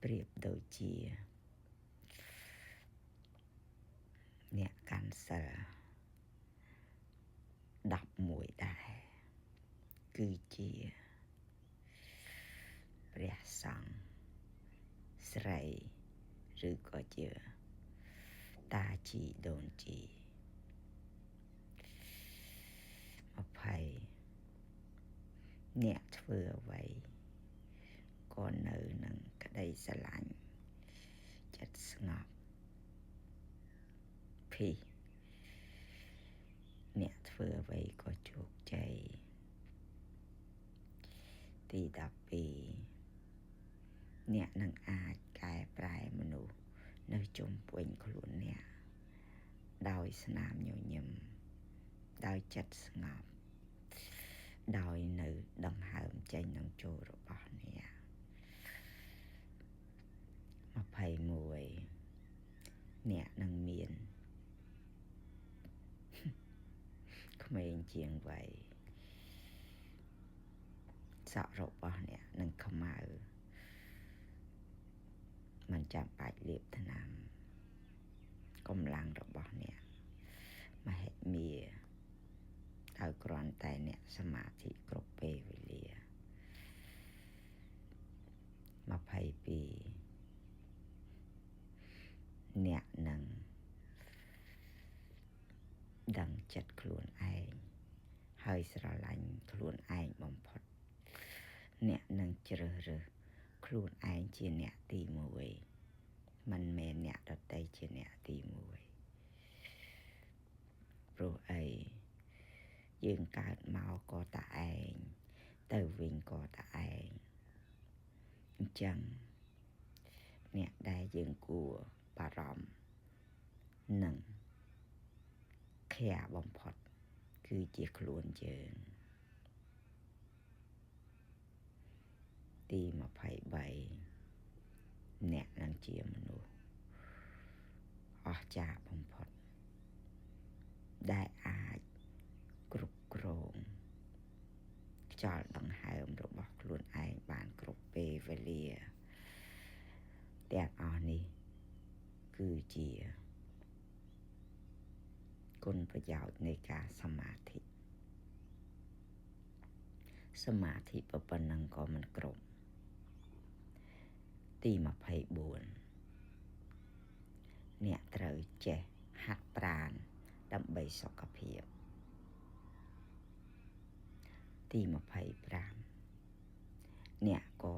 ប្រៀបដូចជាអ្នកកាន់សិល11ដែរគឺជាព្រះសង្ឃស្រីឬក៏ជាតាជីដូនជី20អ្នកធ្វើអ្វីក៏នៅនឹងក្តីស្រឡាញ់ចិត្តស្ងប់ភីអ្នកធ្វើអ្វីក៏ជោគជ័យទី12អ្នកនឹងអាចកែប្រែមនុស្សនៅជុំវិញខ្លួនអ្នកដោយស្នាមញញឹមដោយចិត្តស្ងប់ដោយនៅដង្ហើមចេញនឹងចូលរបស់អ្នក21អ្នកនឹងមានក្មេងជាងវ័យសក់របស់អ្នកនឹងខ្មៅមិនចាំបាច់លាបថ្នាំកម្លាំងរបស់អ្នកមហិមាដោយគ្រាន់តែអ្នកសមាធិគ្រប់ពេលវេលា22អ្នកនឹងដឹងចិត្តខ្លួនឯងហើយស្រឡាញ់ខ្លួនឯងបំផុតអ្នកនឹងជ្រើសរើសខ្លួនឯងជាអ្នកទី1មិនមែនអ្នកដទៃជាអ្នកទី1ព្រោះអីយើងកើតមកក៏តាឯងទៅវិញក៏តាឯងអញ្ចឹងអ្នកដែលយើងគួរបារម្ភនឹងខែបំផុតគឺជាខ្លួនយើងទី23អ្នកនឹងជាមនុស្សអស្ចារ្យបំផុតដែលអាចគ្រប់គ្រងខ្យល់ដង្ហើមរបស់ខ្លួនឯងបានគ្រប់ពេលវេលាទាំងអស់នេះគឺជាគុណប្រយោជន៍នៃការសមាធិសមាធិប៉ុណ្ណឹងក៏មិនគ្រប់ទី24អ្នកត្រូវចេះហាត់ប្រាណដើម្បីសុខភាពទី25អ្នកក៏